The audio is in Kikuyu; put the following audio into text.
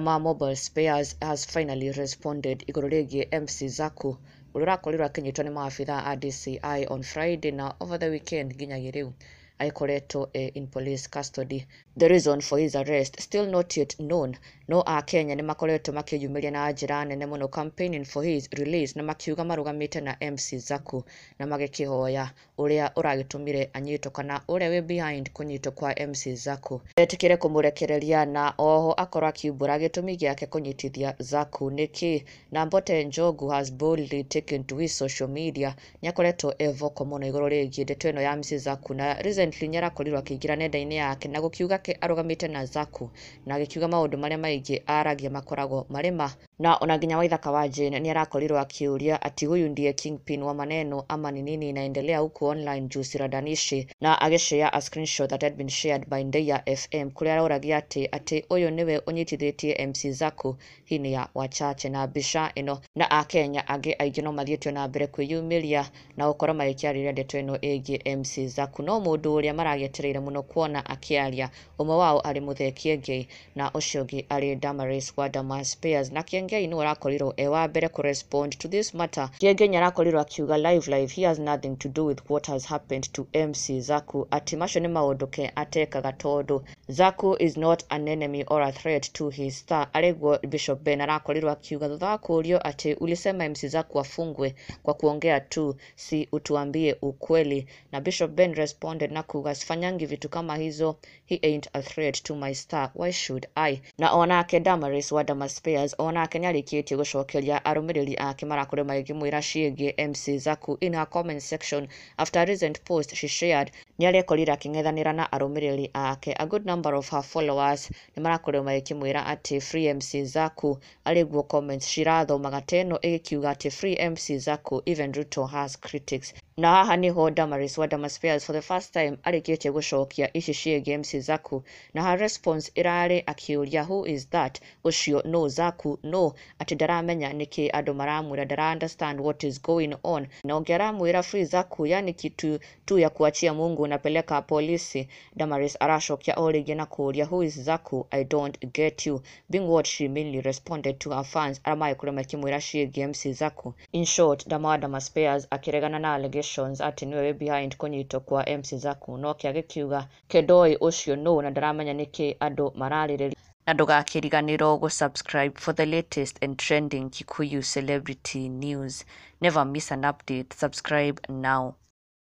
Dama Mobile Spares has finally responded igũrũ rĩgiĩ MC Zaku ũrĩa ũrakorirwo akĩnyitwo nĩ maabitha a DCI on Friday na over the weekend nginyagia rĩu agĩkoretwo e in police custody. The reason for his arrest still not yet known, no akenya nĩ makoretwo makĩyumĩria na njĩra nene mũno campaigning for his release na makiuga marũgamĩte na MC Zaku na magĩkĩhoya ũrĩa ũragĩtũmire anyitwo kana ũrĩa wĩ behind kũnyitwo kwa MC Zaku etĩkĩre kũmũrekereria na oho akorwo akiumbũra gĩtũmi gĩake kũnyitithia Zaku nĩkĩ. Na Mbote Njogu has boldly taken to his social media, nĩ akoretwo e vocal mũno igũrũ rĩgiĩ ndeto ĩno ya MC Zaku na recently nĩ arakorirwo akĩingĩra nenda-inĩ yake na gũkiuga ke arũgamĩte na Zaku na agĩkiuga maũndũ marĩa maingĩ aragia makoragwo marĩ ma. Na ona nginya Waithaka wa Jane nĩ arakorirwo akĩũria ati huyu ndiye kingpin wa maneno ama ni nini inaendelea huku online juu siradanishi, na agĩshare a screenshot that had been shared by Ndeia FM kũrĩa aroragia atĩ ũyũ nĩwe ũnyitithĩtie MC Zaku, hii ni ya wachache. Na mbica ĩno na akenya angĩ aingĩ no mathiĩte na mbere kwĩyumĩria na gũkorwo magĩkĩarĩria ndeto ĩno ĩgiĩ MC Zaku, no mũndũ ũrĩa maragĩetereire mũno kuona akĩaria ũmwe wao arĩ Muthee Kiengei na ũcio ũngĩ arĩ Damaris wa Damas Spares. Na Kiengei nĩwe ũrakorirwo e wa mbere kũ-respond to this matter. Kiengei nĩ arakorirwo akiuga live live he has nothing to do with what has happened to MC Zaku, atĩ macio nĩ maũndũ ke atekaga tondũ Zaku is not an enemy or a threat to his star. Arĩguo Bishop Ben arakorirwo akiuga thutha wa kũũrio atĩ ulisema MC Zaku afungwe kwa kuongea tu, si utuambie ukweli. Na Bishop Ben responded na kuga sifanyangi vitu kama hizo, he ain't a threat to my star, why should I. Na onake Damaris wa Damas Spares onake nĩarĩkĩtie gũcokeria arũmĩrĩri ake marakorirwo magĩkĩmwĩra ciĩgiĩ MC Zaku in her comment section after a recent post she shared. Nĩarekorire akĩng'ethanĩra na arũmĩrĩri ake. A good number of her followers nĩ marakorirwo magĩkĩmwĩra atĩ free MC Zaku, arĩguo comments cirathomaga ta ĩno ĩgĩkiuga atĩ free MC Zaku, even Ruto has critics. Na haha niho Damaris wa Damas Spares for the first time arĩkĩtie gũcokia ici ciĩgiĩ MC Zaku, na her response ĩrarĩ akĩũria who is that, ũcio no Zaku no, atĩ ndaramenya nĩkĩ andũ maramwĩra, ndara understand what is going on. Na ũngĩ aramwĩra free Zaku, yani kitu tu ya kuachia Mungu unapeleka polisi. Damaris aracokia o rĩngĩ na kũũria who is Zaku, I don't get you, being what she mainly responded to her fans arĩa magĩkorwo makĩmwĩra ciĩgiĩ MC Zaku. In short, Dama wa Damas Spares akĩregana na allegations atĩ nĩwe wĩ behind kũnyitwo kwa MC Zaku, no agĩkiuga kendoi ũcio no na ndaramenya nĩkĩ andũ mararĩrĩria. Na ndũgakĩriganĩrwo gũ-subscribe for the latest and trending Kikuyu celebrity news. Never miss an update. Subscribe now.